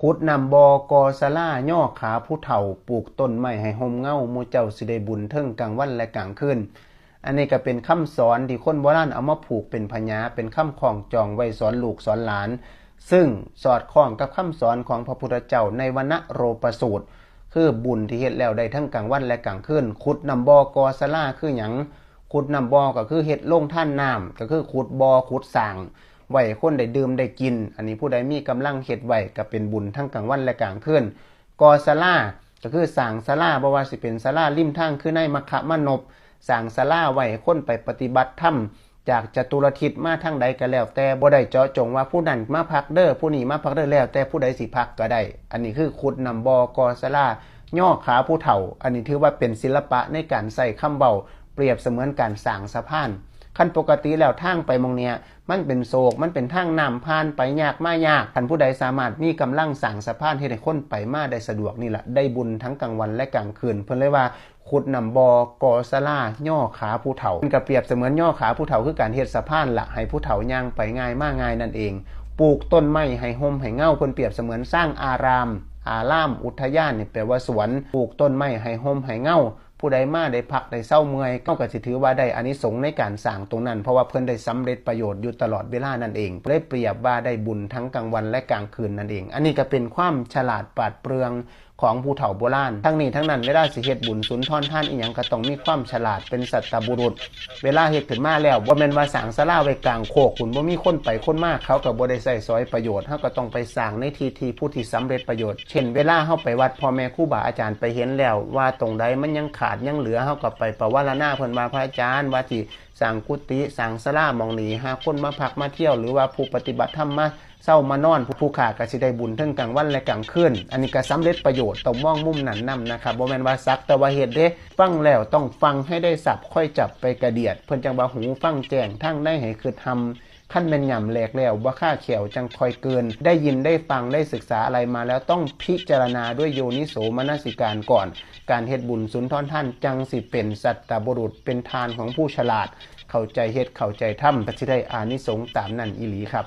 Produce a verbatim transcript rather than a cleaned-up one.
ขุดน้ำบ่อ ก่อศาลา ย่อขาผู้เฒ่า ปลูกต้นไม้ให้ห่มเงา หมู่เจ้าสิได้บุญเทิงกลางวันและกลางคืน อันนี้ก็เป็นคำสอนที่คนโบราณเอามาผูกเป็นผญา เป็นคำคล้องจองไว้สอนลูกสอนหลาน ซึ่งสอดคล้องกับคำสอนของพระพุทธเจ้าในวณโรปสูตร คือบุญที่เฮ็ดแล้วได้ทั้งกลางวันและกลางคืน ขุดน้ำบ่อ ก่อศาลา คือหยัง ขุดน้ำบ่อก็คือเฮ็ดโรงทานน้ำ ก็คือขุดบ่อขุดสร้าง ไว้คนได้ดื่มได้กิน อันนี้ผู้ใดมีกำลังเฮ็ดไว้ก็เป็นบุญทั้งกลางวันและกลางคืน ก่อศาลา ก็คือสร้างศาลา บ่ว่าสิเป็นศาลาริมทาง คือในมัคคะมานพ สร้างศาลาไว้คนไปปฏิบัติธรรม จากจตุรทิศมาทางใดก็แล้วแต่ บ่ได้เจาะจงว่าผู้นั้นมาพักเด้อ ผู้นี้มาพักเด้อ แล้วแต่ผู้ใดสิพักก็ได้ อันนี้คือขุดน้ำบ่อ ก่อศาลา ย่อขาผู้เฒ่า อันนี้ถือว่าเป็นศิลปะในการใช้คำเว้า เปรียบเสมือนการสร้างสะพาน คันปกติแล้วทางไปหม่องเนี่ย มันเป็นโศก มันเป็นทางน้ำผ่านไปยากมายาก คันผู้ใดสามารถมีกำลังสร้างสะพานเฮ็ดให้คนไปมาได้สะดวกนี่แหละ ได้บุญทั้งกลางวันและกลางคืน เพิ่นเลยว่าขุดน้ำบ่อ ก่อศาลา ย่อขาผู้เฒ่า มันก็เปรียบเสมือนย่อขาผู้เฒ่า คือการเฮ็ดสะพานละ ให้ผู้เฒ่าย่างไปง่ายมาง่ายนั่นเอง ปลูกต้นไม้ให้ห่มให้เงา เพิ่นเปรียบเสมือนสร้างอาราม อาราม อุทยานนี่แปลว่าสวน ปลูกต้นไม้ให้ห่มให้เงา ผู้ใดมาได้พักได้เซาเมื่อย ก็ก็สิถือว่าได้อานิสงส์ในการสร้างตรงนั้น เพราะว่าเพิ่นได้สำเร็จประโยชน์อยู่ตลอดเวลานั่นเอง เลยเปรียบว่าได้บุญทั้งกลางวันและกลางคืนนั่นเอง อันนี้ก็เป็นความฉลาดปราดเปรื่องของผู้เฒ่าโบราณ ทั้งนี้ทั้งนั้น เวลาสิเฮ็ดบุญสุนทรทานอิหยังก็ต้องมีความฉลาด เป็นสัตบุรุษ เวลาเฮ็ดขึ้นมาแล้ว บ่แม่นว่าสร้างศาลาไว้กลางโคกพุ้น บ่มีคนไปคนมา เขาก็บ่ได้ใช้สอยประโยชน์ เฮาก็ต้องไปสร้างในที่ที่ผู้ที่สำเร็จประโยชน์ เช่น เวลาเฮาไปวัด พ่อแม่ครูบาอาจารย์ไปเห็นแล้วว่าตรงใดมันยังขาดยังเหลือ เฮาก็ไปประวารณาเพิ่นว่า พระอาจารย์ว่าสิสร้างกุฏิสร้างศาลาหม่องนี้ หาคนมาพักมาเที่ยว หรือว่าผู้ปฏิบัติธรรมมาเซามานอน ผู้ข้าก็สิได้บุญทั้งกลางวันและกลางคืน อันนี้ก็สำเร็จประโยชน์ ต้องมองมุมนั้นนำนะครับ บ่แม่นว่าสักแต่ว่าเฮ็ดเด้ ฟังแล้วต้องฟังให้ได้สับ ค่อยจับไปกระเดียด เพิ่นจั่งว่าหูฟังแจ้ง ทางในให้คิดทำ คันแม่นย่ำแหลกแล้ว บ่คาแข้วจั่งค่อยเกิน ได้ยินได้ฟังได้ศึกษาอะไรมาแล้ว ต้องพิจารณาด้วยโยนิโสมนสิการก่อน การเฮ็ดบุญสุนทรทานจั่งสิเป็นสัตบุรุษ เป็นทานของผู้ฉลาด เข้าใจเฮ็ดเข้าใจทำ ก็สิได้อานิสงส์ตามนั้นอีหลีครับ